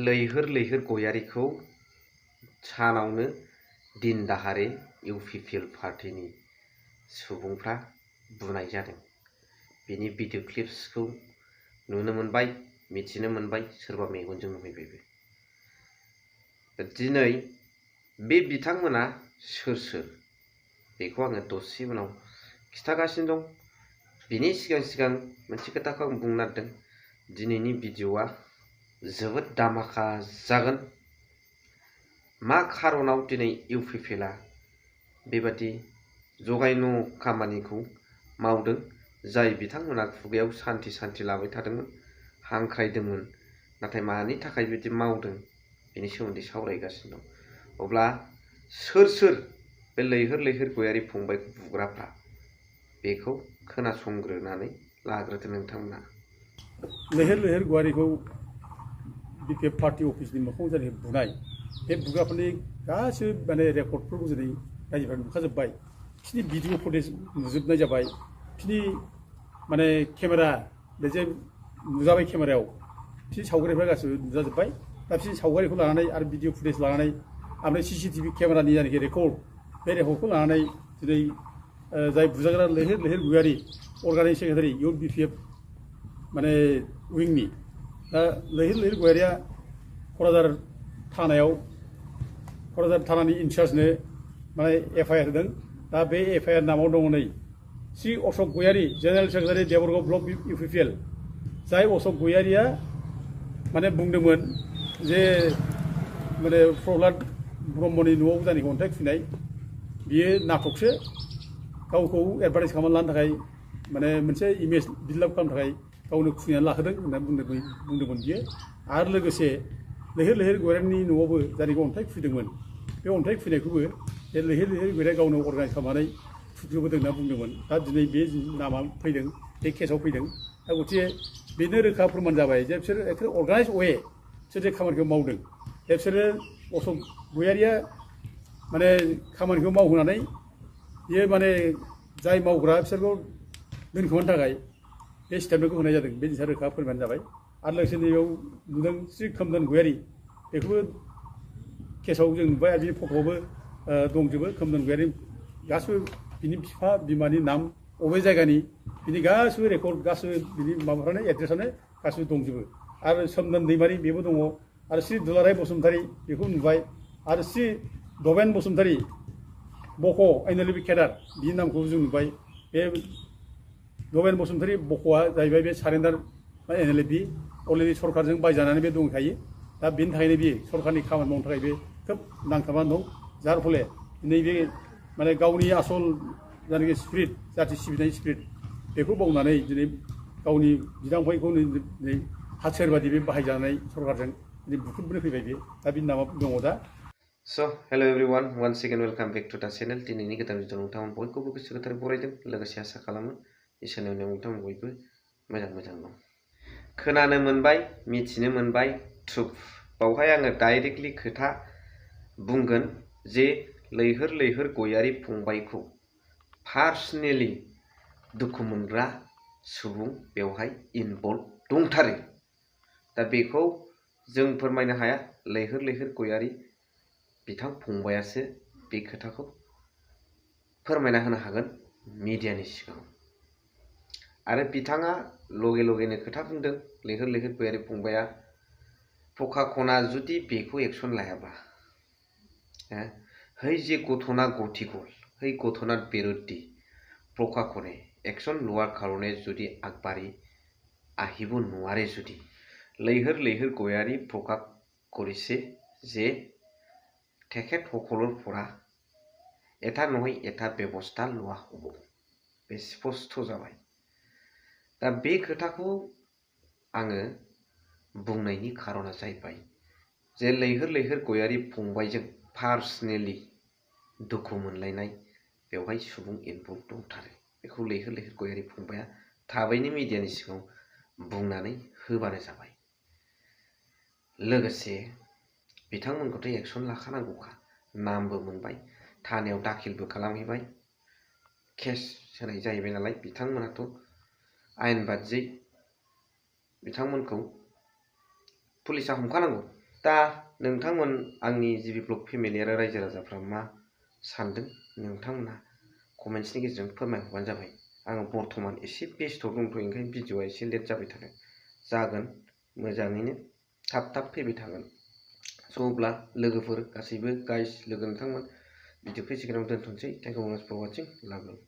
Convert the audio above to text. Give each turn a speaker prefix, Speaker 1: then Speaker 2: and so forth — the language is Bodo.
Speaker 1: लैहोर लैहोर गयारिखौ सानावनो दिन दाहारे इउपिपिएल पार्टीनि सुबुंफ्रा बुनाय जादों। बेनि भिडिअ क्लिप्सखौ नुनो मोनबाय, मिथिनो मोनबाय, सोरबा मेगनजों नुहैबायबो। दिनै बे बिथांमोना सोर सोर बेखौ आङो दसे उनाव खिथागासिनो दं। बिनि सिगां मोनसे खोथाखौ आं बुंनो नागिरदों। दिनैनि भिडिअआ जोबोद दामाखा जागोन। मा खारनाव दिनै इउपिपिएलआ बेबादि जगायनु खामानिखौ मावदों, जाय बिथांमोना खुगायाव सान्थि लाबाय थादोंमोन, हांख्रायदोंमोन, नाथाय मानि थाखाय बिदि मावदों बेनि सोमोन्दै सावरायगासिनो दं। अब्ला सोर बे लैहोर लैहोर गयारि फंबायखौ बुग्राफ्रा बेखौ खोनासंग्रोनानै लाग्रोदो नोंथांमोना।
Speaker 2: लैहोर लैहोर गयारिखौ बिपिएफ पार्टी अफिसनि मोखाङाव जेरै बुनाय, बे बुग्राफोरनि गासिबो माने रेकर्डफोरखौ जेरै रायजोफ्रा नुखाजोब्बाय। बिसोरनि भिडिअ फुटेज नुजोबनाय जाबाय। बिसोरनि माने केमेरा बे जे नुजाबाय केमेरायाव, बिसोरनि सावगारिफ्रा गासिबो नुजाजोब्बाय। दा बिसोरनि सावगारिखौ लानानै आरो भिडिअ फुटेज लानानै ओमफ्राय CCTV केमेरानि जायनाखि रेकर्ड, बे रेकर्डखौ लानानै दिनै जाय बुजाग्रा लैहोर लैहोर गयारि अर्गानिक सेक्रेटारि इउथ बिपिएफ माने उइंनि, दा लैहोर लैहोर गयारिया क'क्राझार थानानि इनचार्जनो माने FIR होदों। दा बे FIR नामाव दङ नै Shri Ashok Goyari, general secretary Debargaon block UPPL. जाय अशक गयारिया माने बुंदोंमोन जे माने प्रह्लाद ब्रह्मनि न'आव जायनाखि अन्थाइ खुनाय, बियो नाटकसो, गावखौ एडभार्टाइज खालामनानै लानो थाखाय माने मोनसे इमेज बिल्डआप खालामनो थाखाय गावनो खुलिनानै लाहोदों होननानै बुंदोंमोन बियो। आरो लोगोसे लैहोर लैहोर गयारिनि न'आवबो जायनाखि अन्थाइ खुदोंमोन, बे अन्थाइ खुनायखौबो बे लैहोर लैहोर गयारिया गावनो अर्गानाइज खालामनानै खुग्लुबोदों होनना बुंदोंमोन। दा दिनै बे नामा फैदों, बे केसाव फैदों। दा गथिखे बेनो रोखा फोरमान जाबाय जे बिसोर एखे अर्गानाइज बिसोर जे खामानिखौ मावदों, बिसोरो अशक गयारिया माने खामानिखौ मावहोनानै बियो माने जाय मावग्रा बिसोरखौ दोनखोमानो थाखाय बे स्टेटमेन्टखौ होनाय जादों। बे जिनिसा रोखा फोरमान जाबाय। आरो लोगोसे नैबेयाव नुदों श्री खोमदोन गयारि, बेखौबो केसाव जों नुबाय आरो बिनि फट'आवबो दंजोबो। खोमदोन गयारि गासिबो बिनि बिफा बिमानि नाम, अबे जायगानि, बिनि गासिबो रेकर्ड, गासिबो बिनि माबाफ्रानो एड्रेसानो गासिबो दंजोबो। आरो सोमदोन दैमारि बेबो दङ। आरो श्री दुलाराय बसुमतारी बेखौ नुबाय। आरो श्री दबेन बसुमतारी बक' NLP केडार, बिनि नामखौ जों नुबाय। बे दबेन बसुमतारी बक'आ जाहैबाय बे सारेन्डार NLP, अलरेडि सरकारजों बायजानानै बे दंखायो। दा बेनि थाखायनो बियो सरकारनि खामानि मावनो थाखाय बे खोब नांथाबनानै दं। जार फले नैबे माने गावनि आसल जायनाखि स्पिरिट, जाथि सिबिनाय स्पिरिट, बेखौ बावनानै दिनै गावनि बिदा फंबायखौ दिनै हाथियार बादि बे बाहायजानाय सरकारजों दिनै बुख्रुबनो फैबाय बे। दा बिनि नामा दङ दा।
Speaker 1: Hello everyone, once again welcome back to the channel. दिनैनि गोदान भिडिअ नोंथांमोन बयखौबो गोसो गोथारै बरायदों। लोगोसे आसा खालामो इसोरनि अननायाव नोंथांमोन बयबो मोजां दं। खोनानो मोनबाय, मिथिनो मोनबाय, ट्रुथ। बावहाय आङो डाइरेक्टलि खोथा बुंगोन जे लैहोर लैहोर गयारि फंबायखौ पार्सनेलि दुखु मोनग्रा सुबुं बेवहाय इनभल्व दंथारो। दा बेखौ जों फोरमायनो हाया। लैहोर लैहोर गयारि बिथां फंबायासो बे खोथाखौ फोरमायना होनो हागोन मिडियानि सिगाङाव। आरो बिथाङा लगेनो खोथा बुंदों, लैहोर लैहोर गयारि फंबाया प्रकाशना जुदि बेखौ एक्सन लायाबा, है जे घटना घटिगल, है घटनार बिरुद्धে प्रकाशने एक्शन লোৱাৰ কাৰণে যদি আগবাঢ়ি আহিব নোৱাৰে, যদি লैहोर लैहोर गयारि प्रकाश কৰিছে যে তেখেতসকলৰ পৰা এটা নহয় এটা ব্যৱস্থা লোৱা হ'ব। बे स्पष्ट जाबाय। दा बे खोथाखौ आङो बुंनायनि खारना जाहैबाय जे लैहोर लैहोर गयारि फंबायजों पार्सनेलि दुखु मोनलायनाय बेवहाय सुबुं इनभल्व दंथारो। बेखौ लैहोर लैहोर गयारि फंबाया थाबैनो मिडियानि सिगाङाव बुंनानै होबानो जाबाय। लोगोसे बिथांमोनखौथ' एक्सन लाखानांगौखा, नामबो मोनबाय, थानायाव दाखिलबो खालामहैबाय, केस होनाय जाहैबाय नालाय। बिथांमोनाथ' आयेन बादियै बिथांमोनखौ पुलिसा हमखानांगौ। दा नोंथांमोन आंनि जिबि ब्लग फेमिलि आरो रायजो राजाफ्रा मा सानदों नोंथांमोना कमेन्ट्सनि गेजेरजों फोरमायहरबानो जाबाय। आङो बर्थमान एसे बेस्थ' दंथ'यो, ओंखायनो भिडिअआ एसे लेट जाबाय थादों। जागोन, मोजाङैनो थाब फैबाय थागोन। स' अब्ला लोगोफोर गासैबो गाइस लोगो नोंथांमोन भिडिअखौ एसेखिनियावनो दोनथ'नोसै। थेंक इउ माच फर वाचिं, लाभ इउ।